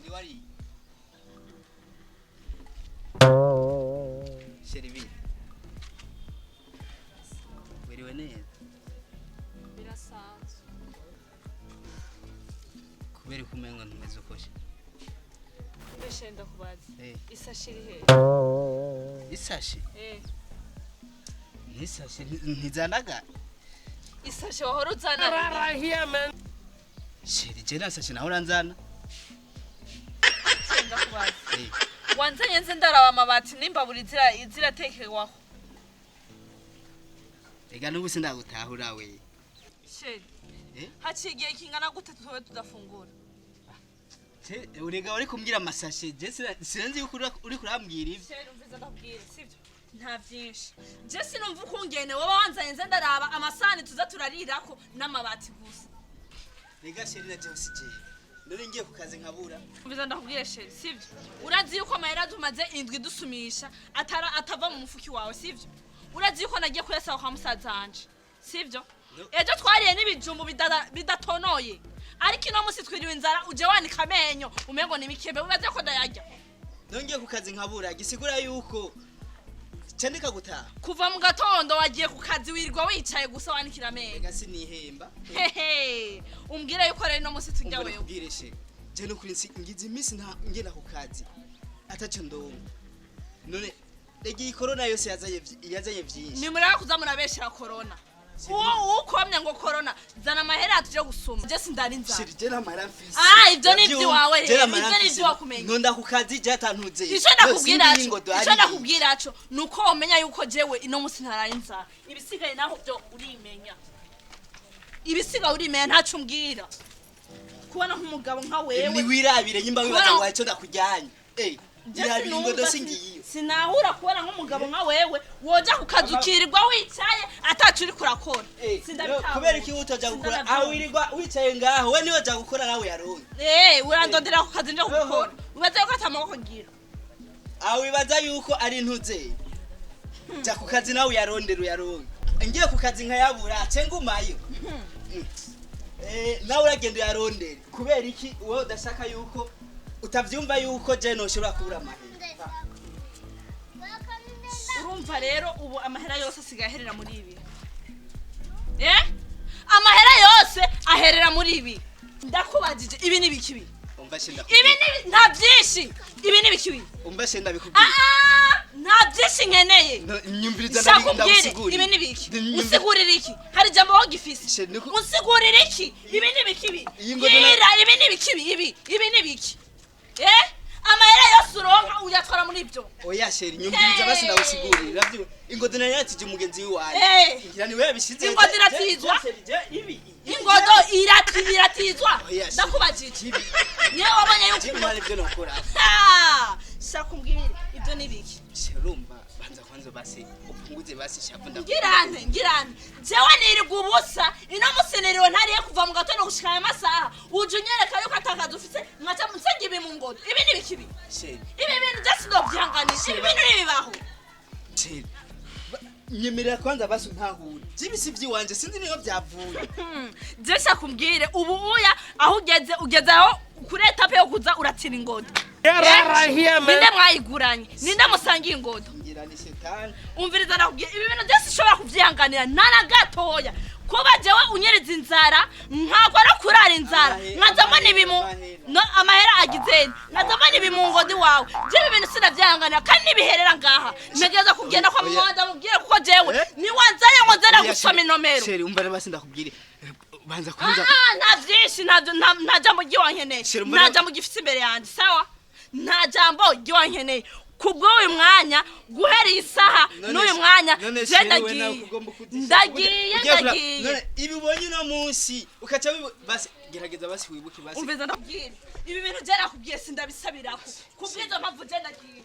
Chéri, wari chéri, bite? Wiriwe neza? Birasanzwe. Kubera ko umengo ntumeze uko she? Mbese ndakubaza, isashe iri hehe? Isashe? Eh. Ntisashe ntizandagara. Isashe wahora uzana. Chéri, je nta sashe naho uranzana. Chéri, ndakubaza, wanzanye nze ndaraba amabati n'imbabura ziratekerwaho. Ega n'ubu sindagutahura we. Chéri, haciye igihe kingana gute tube tudafungura? Urega wari kumbwira amasashe, je sinzi yuko uri kurambwira ivyo. Chéri, umviza ndakubwira, sibyo? Nta vyinshi, je sinumva ukungene woba wanzanye nze ndaraba amasahani tuza turarirako n'amabati gusa. Rega chéri, na jewe si jewe, none ngiye ku kazi nkabura. Umviza ndakubwire chéri, sibyo? Urazi yuko amahera tumaze indwi dusumisha atara atava mu mufuki wawe, sibyo? Urazi yuko nagiye kuyasaba kwa musaza wanje, sibyo? No. Ejo twariye n'ibijumbu bidatonoye, ariko ino musi twiriwe inzara, uje wanika amenyo umengo ni mikebe. Wibaze ko ndayarya? None ngiye ku kazi nkabura, gisigura yuko candika gutaha. Kuva mu gatondo wagiye ku kazi, wirirwa wicaye gusa wanikira amenyo. Rega sinihemba. Hehe, umbwire yuko rero ino musi turya Umva, wewe. Nakubwire chéri, je nukuri ngize iminsi nta ngenda ku kazi ataco ndonka. None rega iyi corona yose yazanye vyinshi. Nimureka kuza murabeshera corona. Uwo ukomye ngo corona, zana amahera tuje gusuma, je sindari inzara. Chéri, je nta mahera mfise. Ah, ivyo ni Uravyumva? ivy'iwawe Je rero, nta mahera ivyo ni mfise. ivy'iwakumenya. Ntonda ku kazi je atantuze. Ico ndakubwira co, ngo ico ndakubwira co nuko womenya yuko jewe ino musi ntaraye inzara. Ibisigaye naho byo urimenya, ibisigaye urimenya, ntaco umbwira. Kubona nk'umugabo nka wewe Niwirabire nyimba wibaza ngo hari ico ndakujyanye. Je Irabire sinumva, ingodo singiyo. Sinahura kubona nk'umugabo nka wewe woja ku kazi ukirirwa wicaye ataco uriko urakora. Sindabitahura. Kubera iki utoja gukora? Sindanavyumva. Aho wirirwa wicaye ngaho, we niwe ja gukora nawe yaronka. Urandondera ku kazi nje gukora, wibaza yuko atamaboko ngira? Aho wibaza yuko ari ntuze, ja ku kazi nawe uyarondera uyaronka. Ngiye ku kazi nkayabura, ce ngumayo. Nawe uragenda uyarondere. Kubera iki wowe udashaka yuko utavyumva yuko je noshobora kubura amahera? Urumva rero, ubu amahera yose asigaye aherera muri ibi. Amahera yose aherera muri ibi. Ndakubajije, ibi ni biki ibi? Umva she, Ibi ndakubwira. ni nta byinshi, ibi ni biki ibi? Umva she, ndabikubwira. Ah, nta byinshi nkeneye. No, nyumviriza. Shaka umbwire. Ndagusigurira. Ibi ni biki? Usigurira iki? Hari ijambo wowe gifise? She, Usigurira iki? Ibi ni biki ibi? Iyi ngodo Bwira, ibi ni biki ibi? Ibi ni biki? Amahera yose uronka uyatwara muri ibyo? Oya chéri, nyumviriza basi ndagusigurira. Uravyumva, ingodo nari natije umugenzi wiwanje. Ngira niwe yabishize. Ingodo iratizwa? Chéri, je ibi Ingodo iratizwa? Oya, chéri. Ndakubajije. Ibi Niyo wabonye yuko ibi ntari byo nokora. Ah, shaka umbwire, ibyo ni biki? Chéri, urumva, banza kwanza basi upunguze basi shavu, ndakubwira. Ngirante, ngirante? Jewe nirirwa ubusa, ino musi niriwe ntariye kuva mu gatondo gushika aya masaha, uje unyereka yuko atakazi ufise, nkaca nsenga ibi mu ngodo. Ibi ni biki ibi? Chéri. Ibi bintu je sindovyihanganisha, ibi bintu ntibibaho. Chéri, nyemerera kwanza basi ntahure. Byibisi by'iwanje, sinzi niyo byavuye. Je shaka umbwire, ubu uya aho ugeze, ugeze aho kuri étape yo kuza uratira ingodo? Ninde mwayiguranye? Ninde musangiye ingodo? Ngira ni shetani. Umviriza nakubwiye, ibi bintu byose ushobora kubyihanganira nta na gatoya. Kuba jewe unyereza inzara, nkagwa no kurara inzara, nkazamo n'ibimu Amahera. No, amahera agizeni, nkazamo n'ibimungodi wawe, jewe ibi bintu sinavyihanganira kandi nibiherera ngaha ntegereza kugenda kwa Oya. mama wanje amubwire, kuko jewe Eh? niwanzanye ngo nze Oya, gusoma chéri, inomero. Chéri, umva rero basi ndakubwire. Banza kwanza. Ah, nta vyinshi, nta jambo ry'iwankeneye. Chéri, Nta jambo gifise imbere yanjye, sawa? Nta jambo ry'iwankeneye kubw'uyu mwanya, guhera iyi saha n'uyu mwanya. None Je chéri, we ndagiye. nawe ugomba kudisha. Ndagiye. Ugiye Ndagiye. None ibi ubonye uno munsi ukaca basi gerageza basi wibuke basi. Umviza ndakubwira, ibi bintu je nakubwiye sindabisabirako. Kubw'izo mpamvu je ndagiye.